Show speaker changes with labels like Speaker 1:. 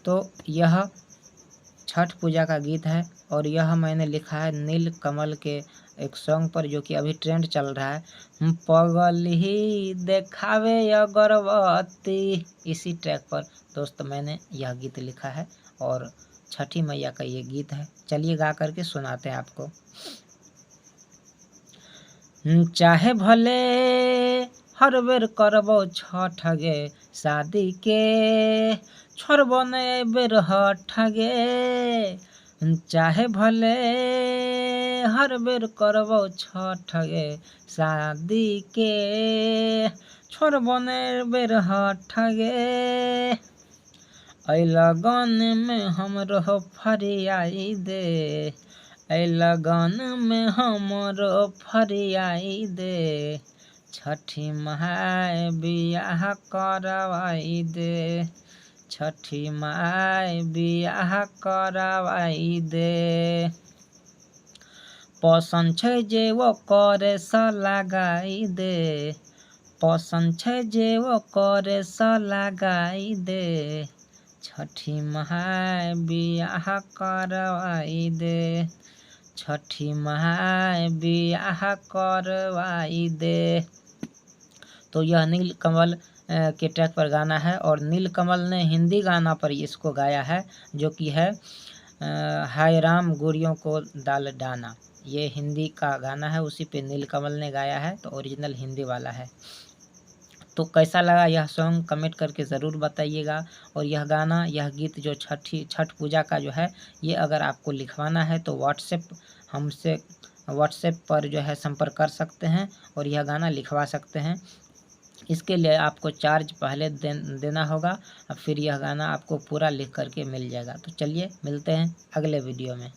Speaker 1: तो यह छठ पूजा का गीत है और यह मैंने लिखा है नील कमल के एक सॉन्ग पर, जो कि अभी ट्रेंड चल रहा है। पगल ही देखावे अगरबत्ती, इसी ट्रैक पर दोस्त मैंने यह गीत लिखा है और छठी मैया का ये गीत है। चलिए गा करके सुनाते हैं आपको। चाहे भले हर बेर करबो छठ गे, शादी के छोड़बो ने बेर हठ गे। चाहे भले हर बेर करबो छठ गे, शादी के छोड़बो ने बेर हठ गे। ऐ लगन में हमरो फरियाई दे, ऐ लगन में हमरो फरियाई दे। छठी माय बियाह करवाई दे, छठी माय बियाह करवाई दे। पसंद छै जे वो करे स लगाई दे, पसंद छै जे वो करे स लगाई दे। छठी माय बियाह करवाई दे, छठी माय बियाह करवाई दे। तो यह नील कमल के ट्रैक पर गाना है और नील कमल ने हिंदी गाना पर इसको गाया है, जो कि है हाय राम गुड़ियों को दाल डाना। ये हिंदी का गाना है, उसी पे नील कमल ने गाया है, तो ओरिजिनल हिंदी वाला है। तो कैसा लगा यह सॉन्ग कमेंट करके ज़रूर बताइएगा। और यह गाना, यह गीत जो छठ पूजा का जो है, ये अगर आपको लिखवाना है तो व्हाट्सएप हमसे व्हाट्सएप पर जो है संपर्क कर सकते हैं और यह गाना लिखवा सकते हैं। इसके लिए आपको चार्ज पहले देना होगा और फिर यह गाना आपको पूरा लिख करके मिल जाएगा। तो चलिए मिलते हैं अगले वीडियो में।